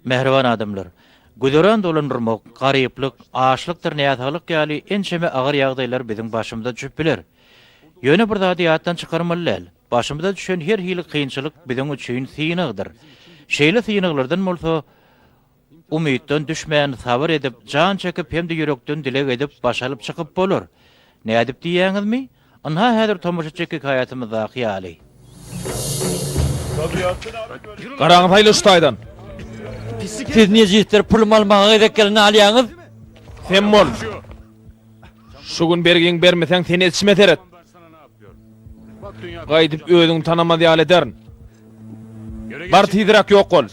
Mähriban adamlar! Güzeran dolandyrmak, garyplyk, açlykdyr näsaglyk ýaly ençeme agyr ýagdaýlar biziň başymyza düşüp biler. Ýöne bir zady ýatdan çykarmaly däl, başymyza düşen her hili kynçylyk biziň üçin synagdyr. Şeýle synaglardan bolsa, umytdan düşmän, sabyr edip, jan çekip hem-de ýürekden dileg edip baş alyp çykyp bolar. Nädip diýýäňizmi? Ynha häzir tomaşa etjek hekaýatymyzdaky ýaly. Garaňy saýla şu taýdan. Siz nejisler pulumy almaga gezek gelende alýaňyz. Sem bol. Şu gün bergiňi bermeseň seni etişime seret. Gaýdyp özüňi tanamaz ýaly ederin. Bar tizräk ýok bol.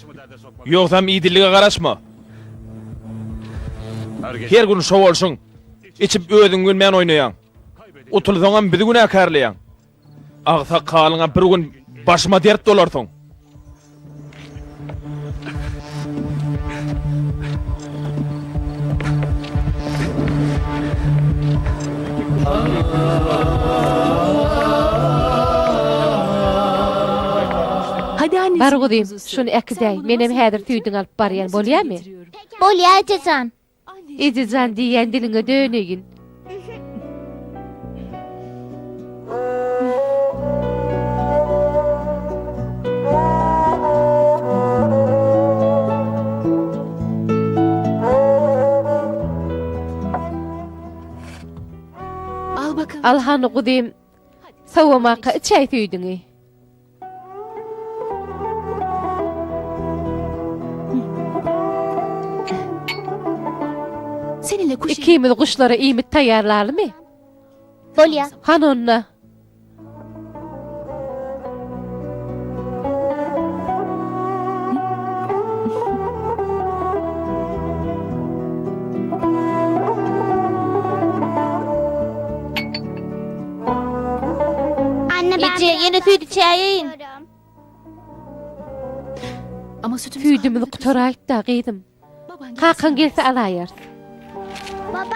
Ýogsam idillige garaşma. Her gün şo bolşuň. Içip özüňi bilmän oýnaýaň. Utulsaňam bizi günäkärleýäň. Agsak halyňa bir gün başyma dert bolarsyň. Bar guzym, şuny äkidäý, menem häzir süýdüňi alyp barýan, bolýamy? Bolýa ejejan. Ejejan diýýän diliňe döneýin. Al hany guzym, sowamaka içäý süýdüňi. Ikimiz guşlara iýmit taýýarlalymy? Bolýa. Hany onda. Eje, ýene süýt içäýeýin. Süýdümiz gutaraýypda, gyzym. Kakaň gelse alaýarys.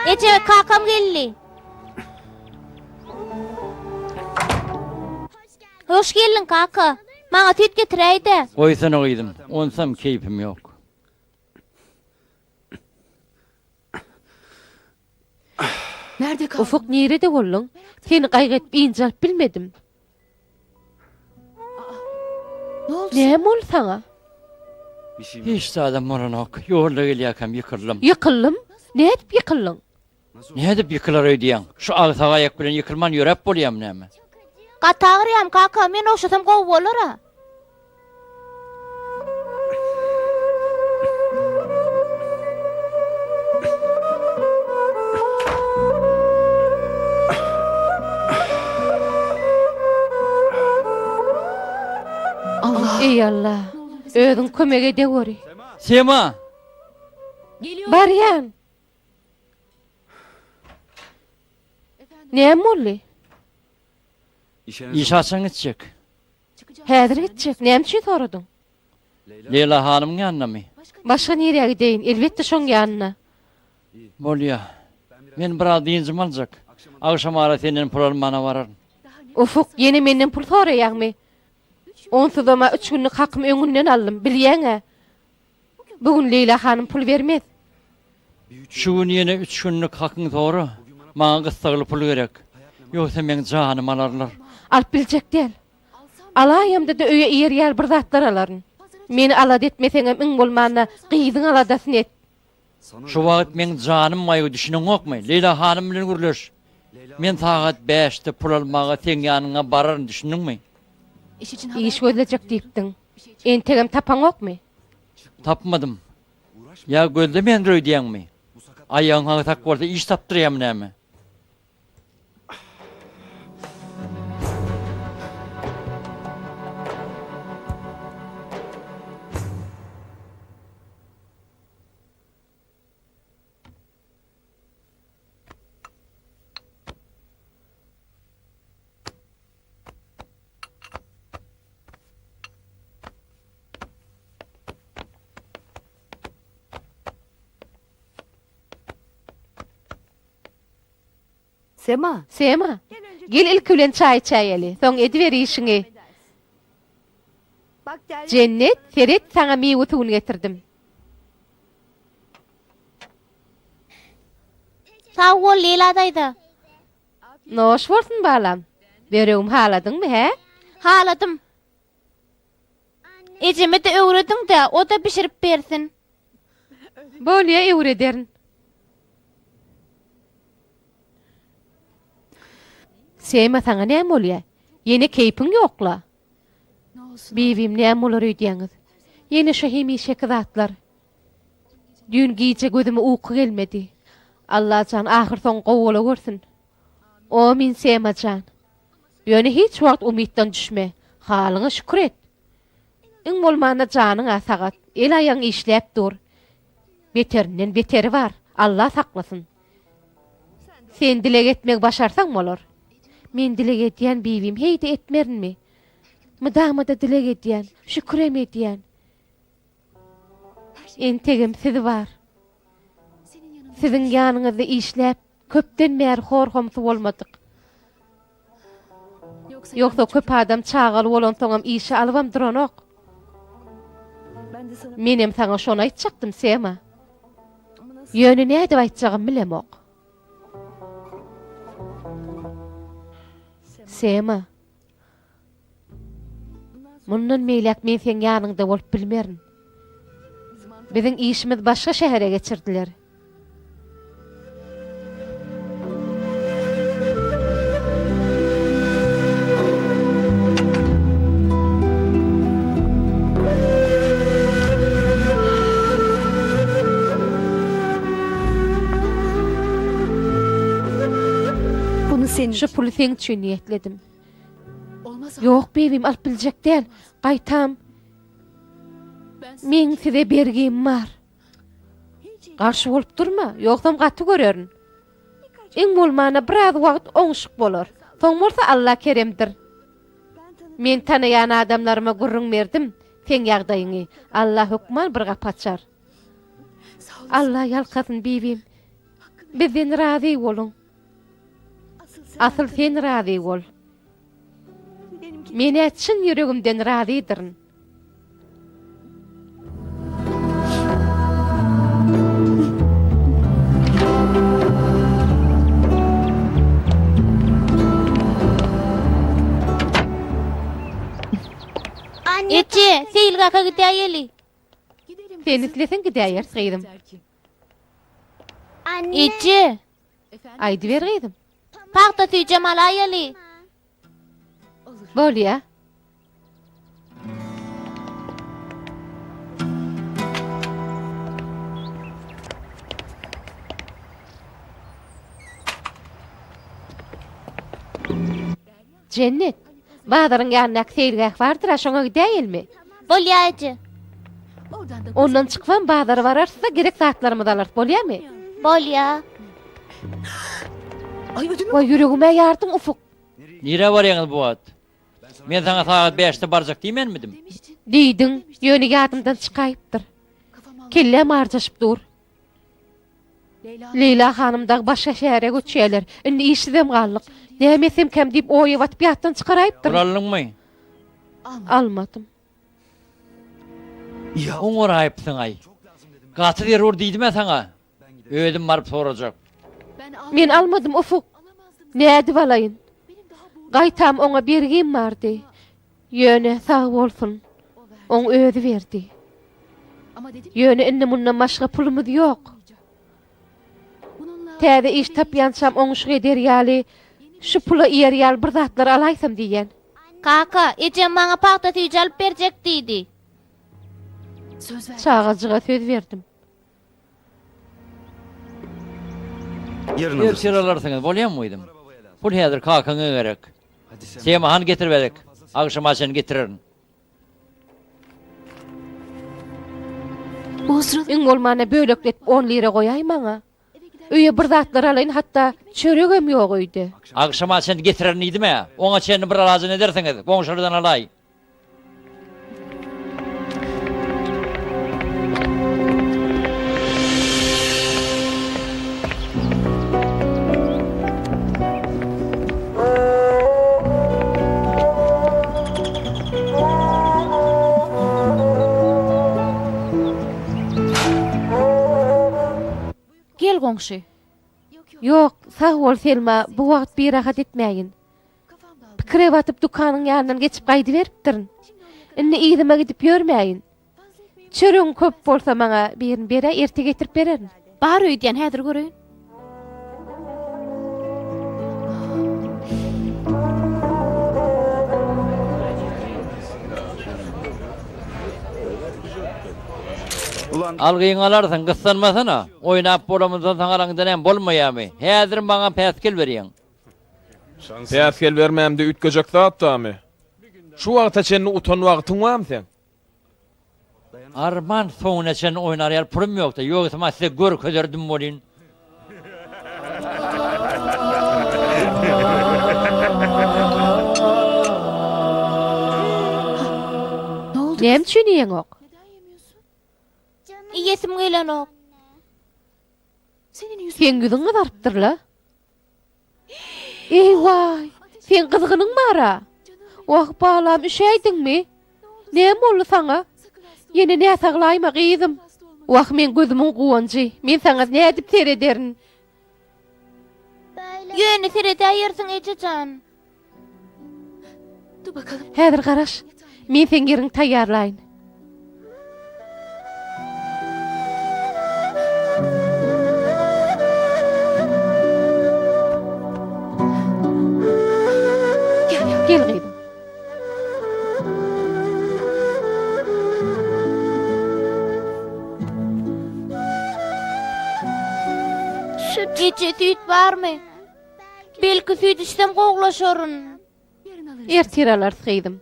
Eje, kakam geldi. Hoş geldiň, kaka. Maňa süýt getiräý-dä. Goýsana gyzym, onsam keýpim ýok. Ufuk nirede bolduň? Seni gaýgy edip ynjalyp bilmedim. Näme boldy saňa? Hiç zadam bolanok. Ýolda gelýärkäm ýykyldym. Ýykyldym? Nädip ýykyldyň? Nädip ýykylar öýdýäň? Şu agsak aýak bilen ýykylman ýöräp bolýamy näme? Gaty agyrýam kaka, men ogşasam gowy bolar-a. Eý Alla, özüň kömek edeweri. Sema! Barýan. Näme boldy? Iş haçan gitjek? Häzir gitjek. Näme üçin soradyň? Leýla hanymyň ýanynamy? Başga nirä gideýin? Elbetde şoň ýanyna. Bolýa. Men biraz dynjymy aljak. Agşamara senden pul almana bararyn. Ufuk, ýene menden pul soraýaňmy? Onsuzam-a üç günlük hakymy öňünden aldym, bilýäň-ä. Bu gün Leýla hanym pul bermez. Şu gün ýene üç günlük hakyňy sora. Maňa gyssagly pul gerek. Ýogsa meň janymy alarlar. Alyp biljek däl. Alaýamda-da öýe iýer ýaly bir zatlar alaryn. Meni alada etmeseňem iň bolmanda gyzyň aladasyny et. Şu wagt meň janym gaýgy düşüneňokmy? Leýla hanym bilen gürleş. Men sagat bäşde pul almaga seň ýanyňa bararyn düşündiňmi? Iş gözlejek diýipdiň. Entegem tapaňokmy? Tapmadym. Ýa gözlemeýändir öýdýäňmi? Aýagyň agsak bolsa iş tapdyrýarmy näme? Sema! Sema! Gel ilki bilen çaý içäýeli, soň ediber işiňi. Jennet, seret, saňa miwe suwuny getirdim. Sag bol, Leýla daýza. Noş bolsun, balam. Böregimi haladyňmy, hä? Haladym. Ejeme-de öwrediň-dä, o-da bişirip bersin. Bolýa, öwrederin. Sema, saňa näme bolýa? Ýene keýpiň ýok-la. Bibim, näme bolar öýdýäňiz? Ýene şo hemişeki zatlar. Düýn gije gözüme uky gelmedi. Allajan ahyrsoňy gowy bolagörsün. Omyn Sema jan. Ýöne hiç wagt umytdan düşme. Halyňa şükür et. Iň bolmanda janyň-a sagat, el-aýagyň işläp dur. Beterinden beteri bar. Alla saklasyn. Sen dileg etmegi başarsaň bolar. Men dileg edýän bibim, heý-de etmerinmi? Mydama-da dileg edýän, şükürem edýän. Entegem siz bar. Siziň ýanyňyzda işläp, köpden bäri hor-homsy bolmadyk. Ýogsa köp adam çagaly bolansoňam işe alybam duranok. Menem saňa şony aýtjakdym, Sema. Ýöne nädip aýtjagymy bilemok. Sema. Mundan beýläk men seň ýanyňda bolup bilmerin. Biziň işimiz başga şähere geçirdiler. Şu puly seň üçin niýetledim. Ýok, bibim, alyp biljek däl. Gaýtam, meň size bergim bar. Garşy bolup durma, ýogsam gaty görerin. Iň bolmanda biraz wagt oňşuk bolar. Soň bolsa Alla keremdir. Men tanaýan adamlaryma gürrüň berdim seň ýagdaýyňy. Alla hökman bir gapy açar. Alla ýalkasyn, bibim. Bizden razy boluň. Asyl sen razy bol. Men-ä çyn ýüregimden razydyryn. Eje, seýilgähe gidäýeli. Sen isleseň gidäýeris, gyzym. Eje! Aýdyber gyzym. Pagta süýjem alaýaly. Bolýa. Jennet, bazaryň ýanyndaky seýilgäh bardyr-a, şoňa gidäýelmi? Bolýa eje. Ondan çykybam bazara bararys-da, gerek zatlarymyzy alarys, bolýamy? Bolýa. Waý, ýüregim-ä ýardyň, Ufuk. Nirä barýaňyz bu wagt? Men saňa sagat bäşde barjak diýmänmidim? Diýdiň, ýöne ýadymdan çykaýypdyr. Kelläm arjaşyp dur. Leýla hanym dagy başga şähere göçýärler. Indi işsizem galdyk. Näme etsemkäm diýip oýa batyp ýatdan çykaraýypdyryn. Pul aldyňmy? Almadym. Oňaraýypsyň-aý. Gaty zerur diýdim-ä saňa. Özüm baryp sorajak. Men almadym, Ufuk. Nädip alaýyn? Gaýtam oňa bergim bardy. Ýöne sag bolsun, oň özi berdi. Ýöne indi mundan başga pulumyz ýok. Täze iş tapýançam oňuşyk eder ýaly, şu pula iýer ýaly bir zatlar alaýsam diýýän. Kaka, ejem maňa pagta süýji alyp berjek diýdi. Çagajyga söz berdim. Ertir alarsyňyz, bolýamy gyzym? Pul häzir kakaňa gerek. Sema hany getiribezek. Agşama çenli getirerin. Iň bolmanda bölekletip on lira goýaý maňa. Öýe bir zatlar alaýyn, hatda çöregem ýok öýde. Agşama çenli getirerin diýdim-ä. Oňa çenli bir alajyny edersiňiz. Goňşulardan alaý. Gel goňşy. Ýok, sag bol Selma, bu wagt birahat etmäýin. Pikire batyp dükanyň ýanyndan geçip gaýdyberipdirin. Indi yzyma gidip ýörmäýin. Çöregiň köp bolsa maňa birini beräý, erte getirip bererin. Bar öýdýän, häzir göreýin. Algyňy alarsyň, gyssanmasana. Oýnap bolamyzdan soň alaňda näme bolmaýarmy? Häzir maňa päsgel berýäň. Päsgel bermämde üýtgejek zat barmy? Şu wagta çenli utan wagtyň barmy seň? Arman soňuna çenli oýnar ýaly pulum ýokdy, ýogsam-a size görkezerdim welin. Näme üçin iýeňok? Iýesim gelenok. Seň ýüzüň gyzarypdyr-la. Eý-waý, seň gyzgynyň bar-a. Wah, balam, üşäýdiňmi? Näme boldy saňa? Ýene näsaglaýma, gyzym. Wah, meň gözümiň guwanjy, men saňa nädip serederin? Ýöne seredäýersiň, eje jan. Häzir garaş, men seň ýeriňi taýýarlaýyn. Gel gyzym. Eje süýt barmy? Belki süýt içsem gowulaşaryn. Ertir alarys gyzym.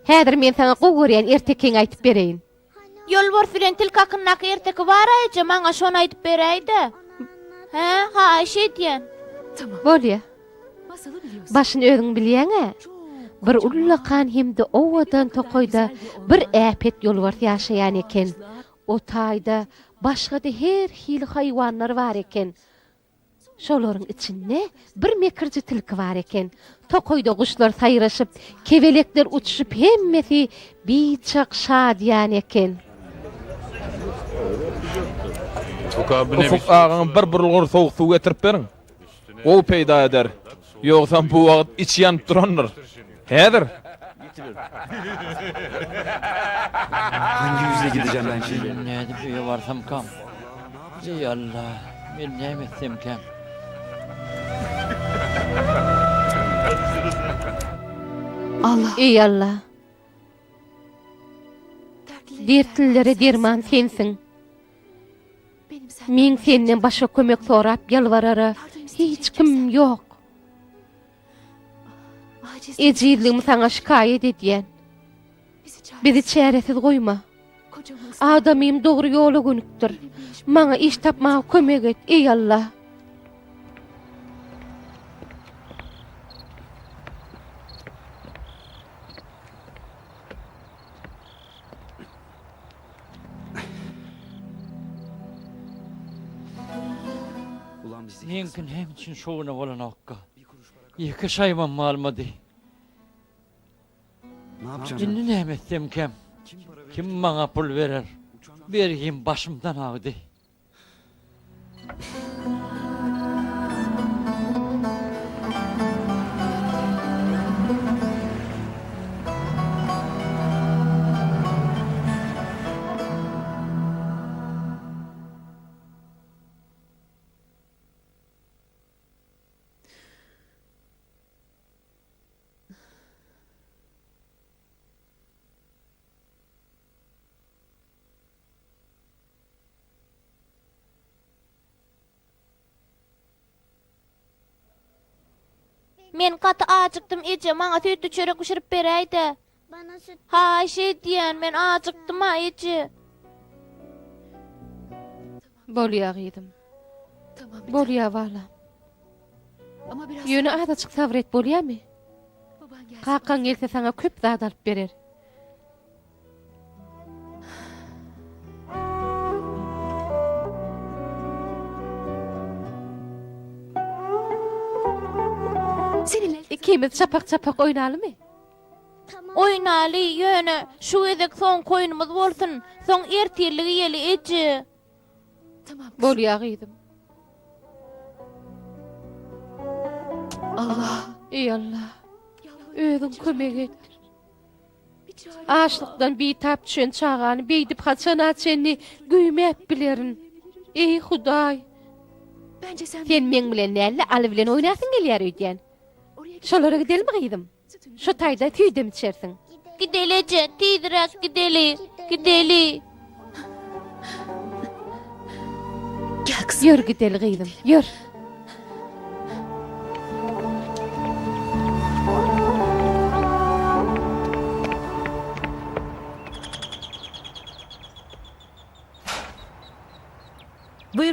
Häzir men saňa gowy görýän ertekiňi aýtyp bereýin. Ýolbars bilen tilki hakyndaky erteki bar-a eje, maňa şony aýdyp beräý-dä. Hä, haýyş edýän. Bolýa. Başyny özüň bilýäň-ä. Bir ullakan hem-de owadan tokaýda bir äpet ýolbars ýaşaýan eken. O taýda başga-da her hili haýwanlar bar eken. Şolaryň içinde bir mekirji tilki bar eken. Tokaýda guşlar saýraşyp, kebelekler uçuşyp hemmesi biçak şadyýan eken. Ufuk agaňa bir bulgur sowuk suw getirip beriň. Gowy peýda eder. Ýogsam bu wagt içi ýanyp durandyr. Häzir. Men nädip öýe barsamkam? Eý Alla, men näme etsemkäm? Eý Alla! Dertlilere derman sensiň. Meň senden başga kömek sorap ýalbarara hiç kimim ýok. Ejizligimi saňa şikaýat edýän. Bizi çäresiz goýma. Adamymy dogry ýola gönükdir. Maňa iş tapmaga kömek et, eý Alla! Meňki näme üçin şowuna bolanokka? Ýeke şaýbam galmady. Indi näme etsemkäm? Kim maňa pul berer? Bergim başymdan agdy. Men gaty ajykdym eje, maňa süýtli çörek bişirip beräýdä. Haýyş edýän, men ajykdym-a eje. Bolýa gyzym. Bolýa balam. Ýöne azajyk sabyr et bolýamy? Kakaň gelse saňa köp zat alyp berer. Ikimiz çapak-çapak oýnalymy? Oýnaly, ýöne şu gezek soňky oýnumyz bolsun. Soň ertirlik iýeli, eje. Bolýa gyzym. Eý Alla, özüň kömek et. Açlykdan bitap düşen çagany beýdip haçana çenli güýmäp bilerin? Eý Hudaý! Sen meň bilen däl-de, Aly bilen oýnasyň gelýär öýdýän. Şolara gidelimi gyzym? Şo taýda süýdem içersiň. Gideli eje, tizräk gideli, gideli. Ýör gideli gyzym, ýör.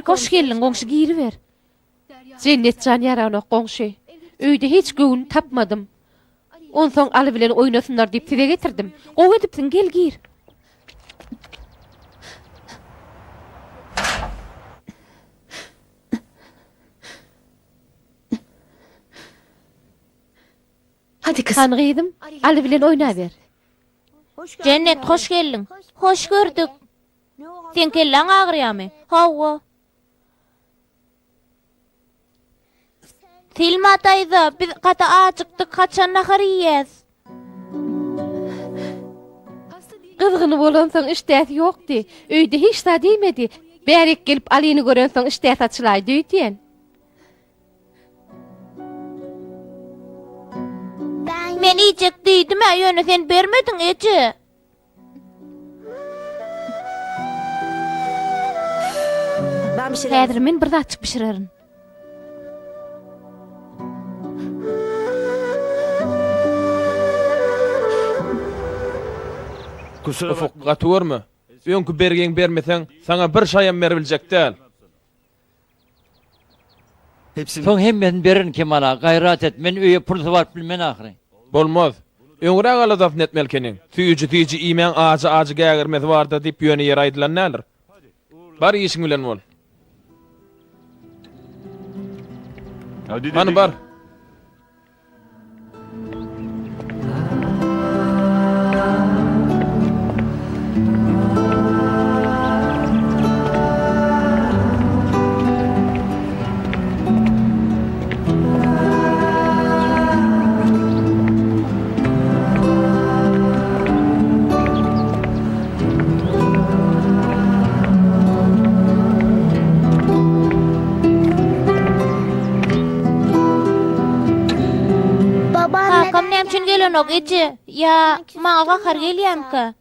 Hoş geldiň goňşy giriber. Jennet jan ýaranok goňşy. Öýde hiç göwün tapmadym. Onsoň Aly bilen oýnasynlar diýip size getirdim. Gowy edipsiň, gel gir. Hany gyzym, Aly bilen oýnaber. Jennet hoş geldiň. Hoş gördük. Seň kelläň agyrýamy? Hawa. Selma daýza, biz gaty ajykdyk, haçan nahar iýýäs? Gyzgyny bolansoň işdäsi ýokdy. Öýde hiç zat iýmedi. Bärik gelip Alyny görensoň işdäsi açylaýdy öýdýän. Men iýjek diýdim-ä, ýöne sen bermediň, eje. Häzir men bir zatjyk bişirerin. Ufuk, gaty görme. Öňki bergiňi bermeseň, saňa bir şaýam beribiljek däl. Soň hemmesini bererin Kemal aga, gaýrat et, men öýe pulsuz baryp bilmen ahyry. Bolmaz. Öňräk aladasyny etmeli ekeniň. Süýji-süýji iýmäň ajy-ajy gägirmesi bardyr diýip ýöne ýere aýdylan däldir. Bar işiň bilen bol. Hany bar. Kakam näme üçin gelenok eje? Ýa maňa gahar gelýämika?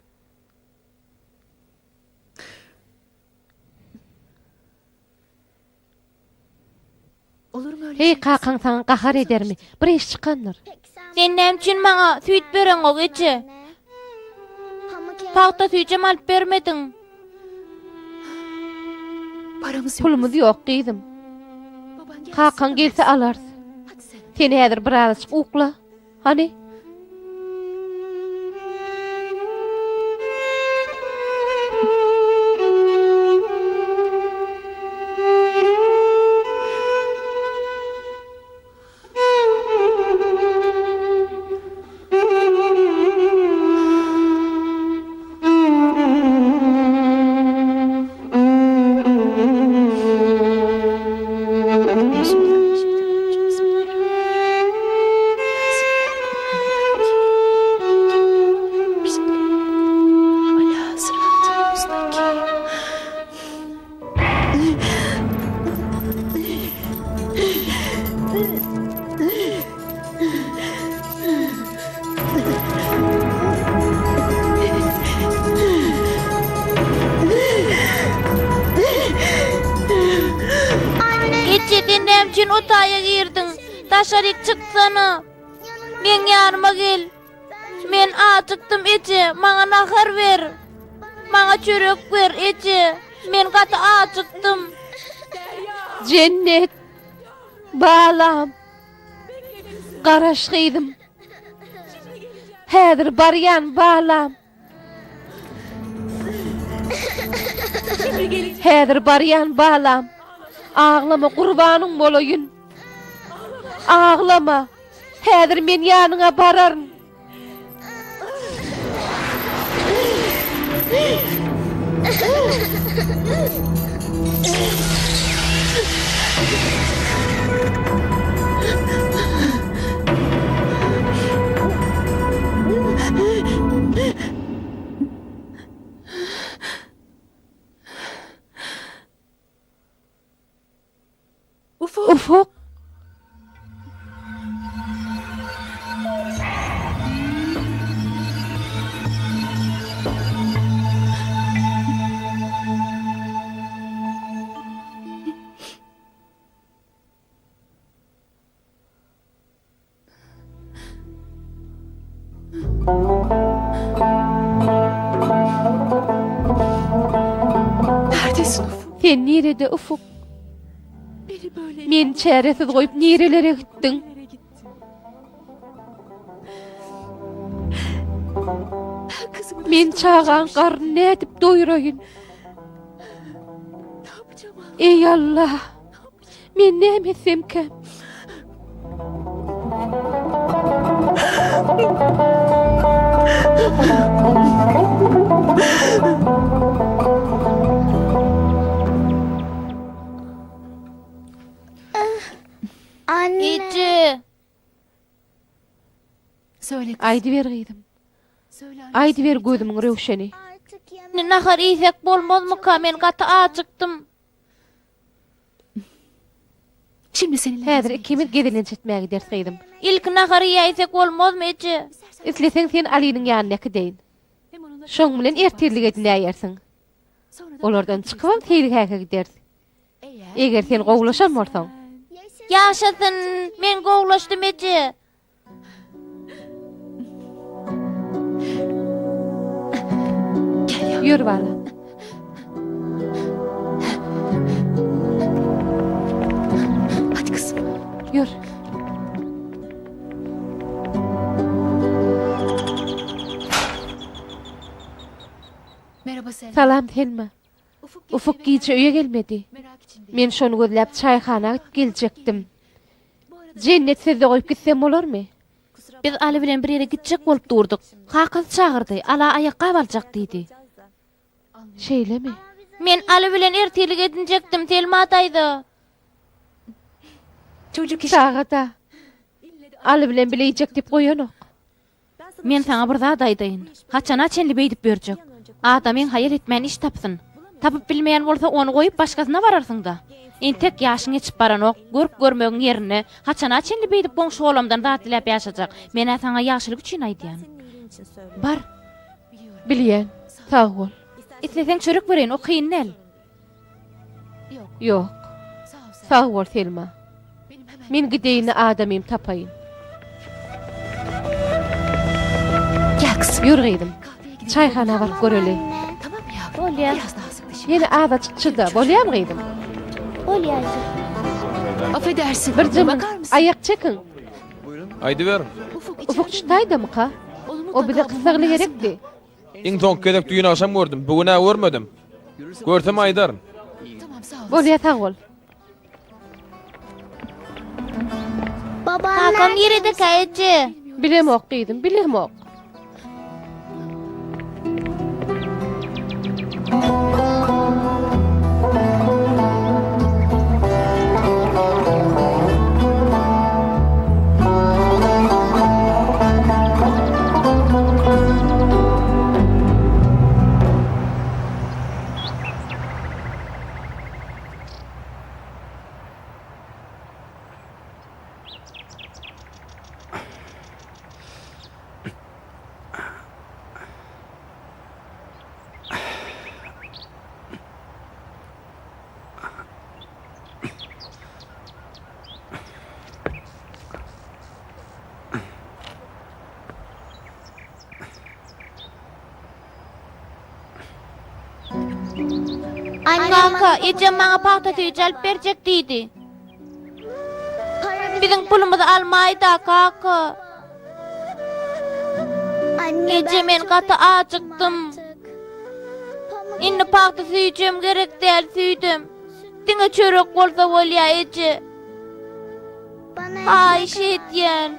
Heý, kakaň saňa gahar edermi? Bir iş çykandyr. Sen näme üçin maňa süýt bereňok eje? Pagta süýjem alyp bermediň. Pulumyz ýok, gyzym. Kakaň gelse alarys. Sen häzir birazajyk ukla. Hany? Eje sen näme üçin o taýa girdiň? Daşaryk çyksana. Meň ýanyma gel. Men ajykdym eje, maňa nahar ber. Maňa çörek ber eje. Men gaty ajykdym. Jennet, balam. Garaş gyzym. Häzir barýan balam. Häzir barýan balam. Aglama gurbanyň bolaýyn. Aglama. Häzir men ýanyňa bararyn. Ufuk! Sen nirede Ufuk? Meni çäresiz goýup nirelere gitdiň? Men çagaň garnyny nädip doýuraýyn? Eý Allah! Men näme etsemkäm? Eje! Aýdyber gyzym. Aýdyber gözümiň röwşeni. Indi nahar iýsek bolmazmyka? Men gaty ajykdym. Häzir ikimiz gezelenç etmäge gideris gyzym. Ilki nahar iýäýsek bolmazmy eje? Isleseň seni Alynyň ýanyna äkideýin. Şoň bilen ertirlik edinäýersiň. Olardan çykybam seýilgähe gideris. Eger sen gowulaşan bolsaň. Ýaşasyn! Men gowulaşdym eje. Ýör balam. Ýör. Salam Selma. Ufuk gije öýe gelmedi. Men şony gözläp çaýhana gidip geljekdim. Jennet sizde goýup gitsem bolarmy? Biz Aly bilen bir ýere gitjek bolup durduk. Kakasy çagyrdy, Ala aýakgap aljak diýdi. Şeýlemi? Men Aly bilen ertirlik edinjekdim, Selma daýza. Çaga-da. Aly bilen bile iýjek diýip goýanok. Men saňa bir zat aýdaýyn. Haçana çenli beýdip ýörjek? Adamyň haýal etmän iş tapsyn. Tapyp bilmeýän bolsa ony goýup başgasyna bararsyň-da. Entek ýaşyň geçip baranok, görk-görmegiň ýerinde, haçana çenli beýdip goňşy-golamdan zat diläp ýaşajak? Men-ä saňa ýagşylyk üçin aýdýan. Bar. Bilýän. Sag bol. Isleseň çörek bereýin, o kyn däl. Ýok. Sag bol, Selma. Men gideýin-de adamymy tapaýyn. Ýör gyzym, çaýhana baryp göreli. Bolýa. Ýene azajyk çyda, bolýamy gyzym? Bolýa. Affedersin. Bir jybyň, aýak çekiň. Aýdyber. Ufuk şu taýdamyka? O bize gyssagly gerekdi. Iň soňky gezek düýn agşam gördüm, bu gün-ä görmedim. Görsem aýdaryn. Bolýa sag bol. Kakam niredekä eje? Bilemok gyzym, bilemok. Kaka, ejem maňa pagta süýji alyp berjek diýdi. Biziň pulumyzy almaýda, kaka. Eje, men gaty ajykdym. Indi pagta süýjem gerek däl, süýdem. Diňe çörek bolsa bolýa, eje. Haýyş edýän.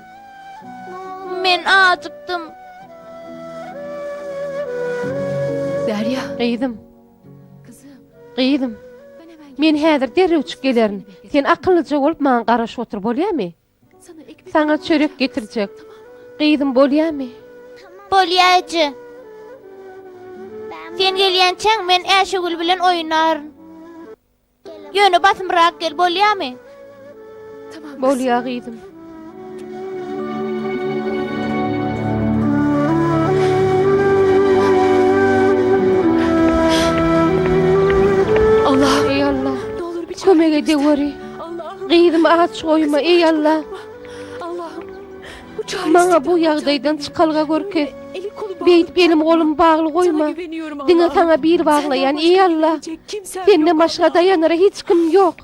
Men ajykdym. Derýa. Gyzym. Gyzym. Men häzir derrewçik gelerin. Sen akyllyja bolup maňa garaşyp otur, bolýamy? Saňa çörek getirjek. Gyzym, bolýamy? Bolýa eje. Sen gelýänçäň men Äşegül bilen oýnaryn. Ýöne basymrak gel, bolýamy? Bolýa gyzym. Allah'ım. Eý Alla. Kömek edeweri. Gyzym aç goýma eý Alla. Maňa bu ýagdaýdan çykalga görkez. Beýdip elim golum bagly goýma. Diňe saňa bil baglaýan eý Alla. Senden başga daýanara hiç kim ýok.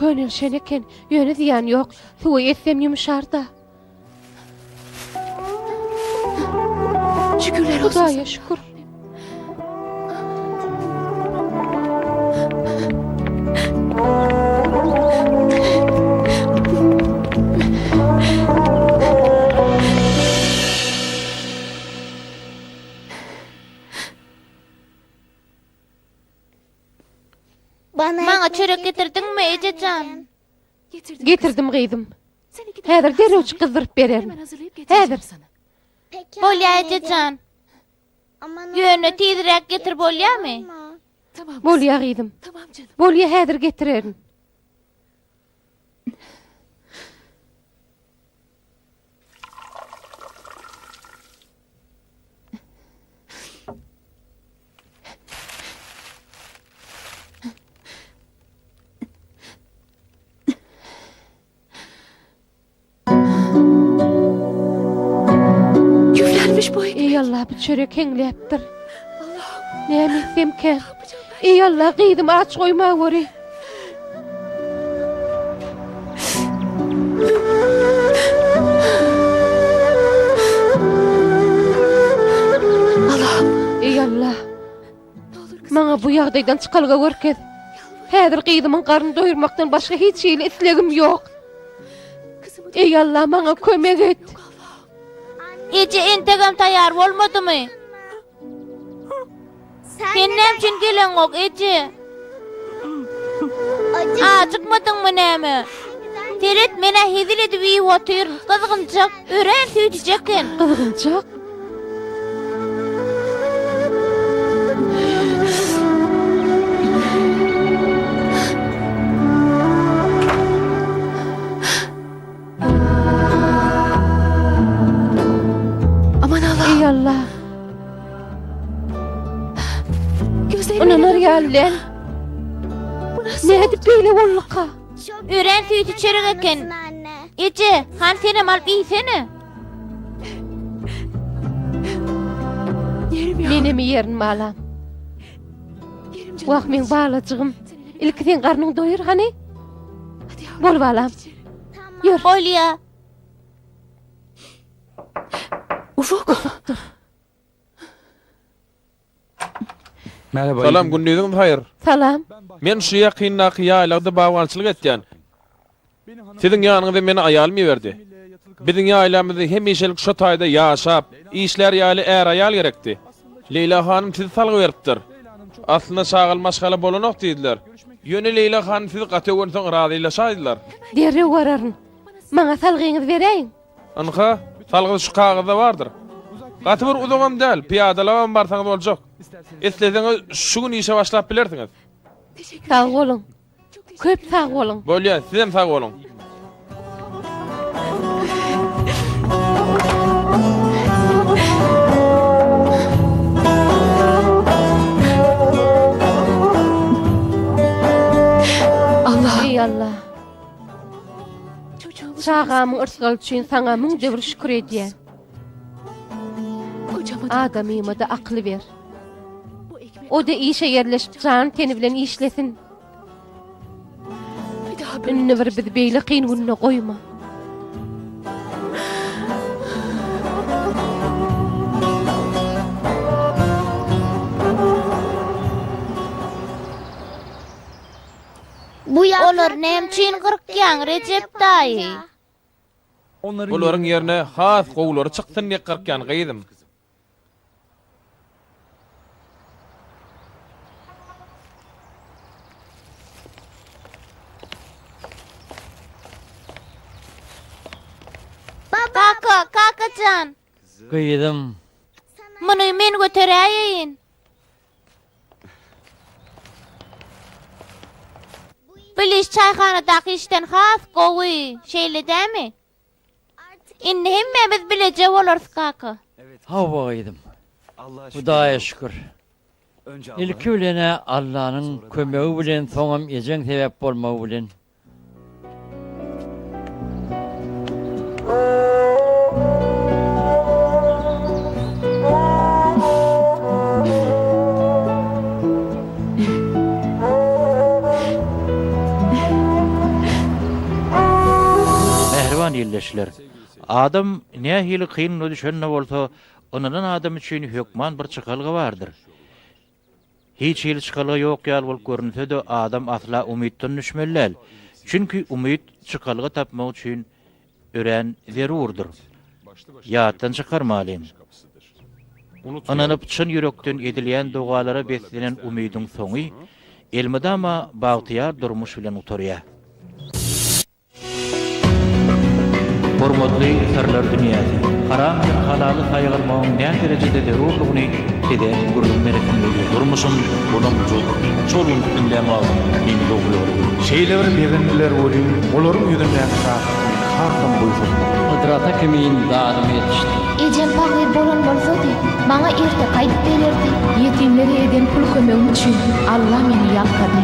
Könelşen eken, ýöne zyýany ýok. Suwa etsem ýumşar-da. Şükürler olsun. Hudaýa şükür. Maňa çörek getirdiňmi, eje jan? Getirdim gyzym. Häzir derrewjik gyzdyryp bererin. Häzir. Bolýa eje jan. Ýöne tizräk getir bolýamy? Bolýa gyzym. Bolýa häzir getirerin. Küflenmiş bu ekmek. Eý Allah bu çörek heňläpdir. Näme etsemkä? Eý Allah gyzym aç goýmaweri. Allah'ım. Eý Allah. Maňa bu ýagdaýdan çykalga görkez. Häzir gyzymyň garnyny doýurmakdan başga hiç hili islegim ýok. Eý Alla, maňa kömek et. Eje entegem taýýar bolmadymy? Sen näme üçin geleňok, eje? Ajykmadyňmy näme? Seret, men-ä hezil edip iýip otyryn. Gyzgynjak, örän süýjüjek hem. Gyzgynjak? Aman Allah. Eý Allah. Ynanar ýaly däl. Nädip beýle bolduka? Örän süýji çörek eken. Eje, hany senem alyp iýsene. Menem iýerin balam. Wah meň balajygym. Ilki seň garnyň doýur hany. Bol balam. Ýör. Bolýa. Ufuk. Salam, gündiziňiz haýyr. Salam. Men şu ýakyndaky ýaýlagda bagbançylyk etýän. Siziň ýanyňyza meni aýalym iberdi. Biziň ýaýlamyzda hemişelik şo taýda ýaşap, işlär ýaly är-aýal gerekdi. Leýla hanym sizi salgy beripdir. Aslynda çagaly maşgala bolanok diýdiler. Ýöne Leýla hanym sizi gaty öwensoň razylaşaýdylar. Derrew bararyn. Maňa salgyňyzy beräýiň. Ynha, salgysy şu kagyzda bardyr. Gaty bir uzagam däl, pyýadalabam barsaňyz boljak. Isleseňiz şu gün işe başlap bilersiňiz. Sag boluň. Köp sag boluň. Bolýa, sizem sag boluň. Allah. Eý Allah. Çagamyň yrsgaly üçin saňa müňde bir şükür edýän. Adamyma-da akyl ber. O-da işe ýerleşip jany-teni bilen işlesin. Indi bir bizi beýle kyn günde goýma. Olary näme üçin gyrkýaň, Rejep daýy? Bularyň ýerine has gowulary çyksyn diýip gyrkýan gyzym. Kaka, kaka jan. Gyzym. Muny men göteräýeýin. Bil iş çaýhanadaky işden has gowy, şeýle dämi? Indi hemmämiz bileje bolarys, kaka. Hawa, gyzym. Hudaýa şükür. Ilki bilen-ä Allanyň kömegi bilen, soňam ejeň sebäp bolmagy bilen. Mähriban ildeşler! Adam nähili kyn güne düşen-de bolsa, ynanan adam üçin hökman bir çykalga bardyr. Hiç hili çykalga ýok ýaly bolup görünse-de, adam asla umytdan düşmeli däl. Çünki umyt çykalga tapmak üçin örän zerurdyr. Ýatdan çykarmalyň. Ynanyp, çyn ýürekden edilýän dogalara beslenen umydyň soňy elmydama bagtyýar durmuş bilen gutarýar. Hormatly Syrlar dünýäsi! Haram hem halaly saýgarmagyň näderejede zerurdygyny size gürrüň beresim gelýär. Durmuşym bulam-bujuk, şol gün diňlän wagtym meni dogry ýola goýdy. Şeýle bir begendiler welin, olaryň ýüzündäki şatlyk meni hasam buýsandyrdy. Hydrata kimin dadyma ýetişdi. Ejem pahyr bolan bolsady, maňa erteki aýdyp bererdi. Ýetimlere eden pul kömegim üçin Alla meni ýalkady.